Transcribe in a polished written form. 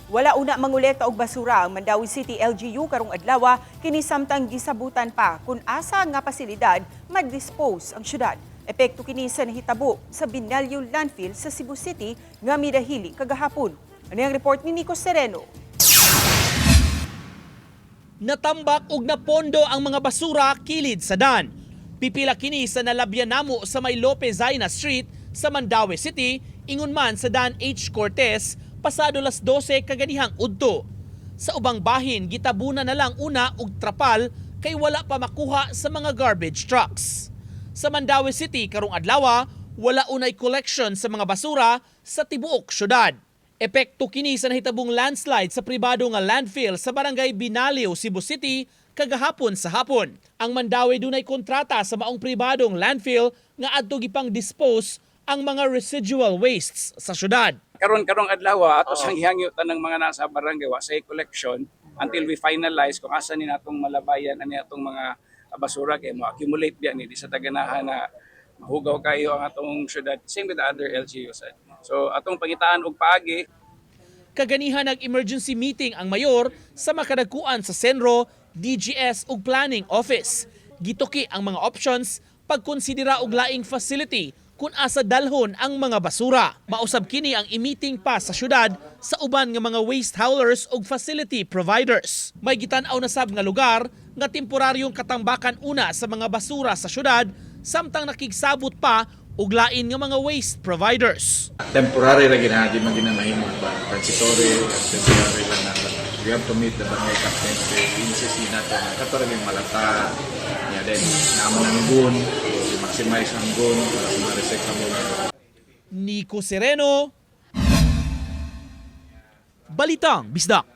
Wala una mangolekta og basura ang Mandaue City LGU karong adlaw, kini samtang gisabutan pa kung asa nga pasilidad mag-dispose ang syudad. Epekto kini sa nahitabo sa Binaliw Landfill sa Cebu City nga midahili kagahapon. Ano ang report ni Nico Sereno? Natambak og napondo ang mga basura kilid sa dan. Pipila kini sa nalabyan namo sa may Lopez Zaina Street sa Mandaue City, ingon man sa Dan H. Cortez pasado las 12 kaganihang udto. Sa ubang bahin, gitabuna na lang una og trapal kay wala pa makuha sa mga garbage trucks. Sa Mandaue City karong adlaw, wala unay collection sa mga basura sa tibuok syudad. Epekto kini sa nahitabong landslide sa pribado nga landfill sa barangay Binaliw, Cebu City kagahapon sa hapon. Ang Mandaue dunay kontrata sa maong pribadong landfill nga adto gipang dispose ang mga residual wastes sa syudad. Karon, karong adlaw, ato sang gihangyo tanang mga nasa barangay, wa say collection until we finalize kung asa ni natong malabayan ani atong mga basura kay mo accumulate biya ni di sa taganahan na mahugaw kayo ang atong syudad, same with the other LGUs. So atong pangitaan og paagi. Kaganihan, nag-emergency meeting ang mayor sa makadagkuan sa CENRO, DGS ug Planning Office. Gituki ang mga options pagkonsidera og laing facility kung asa dalhon ang mga basura. Mausab kini ang i-meeting pa sa syudad sa uban nga mga waste haulers ug facility providers. May gitan-aw na sab nga lugar nga temporaryong katambakan una sa mga basura sa syudad samtang nakigsabot pa og lain nga mga waste providers. Temporary ra gina, di man gina mahimo ba transitory, temporary lang na. We have to meet the barangay captain kay insist ni nato na kato ra yung malata niya, then naman ang gun, maximize ang gun para sa mga recyclable. Nico Sereno, Balitang Bisdak.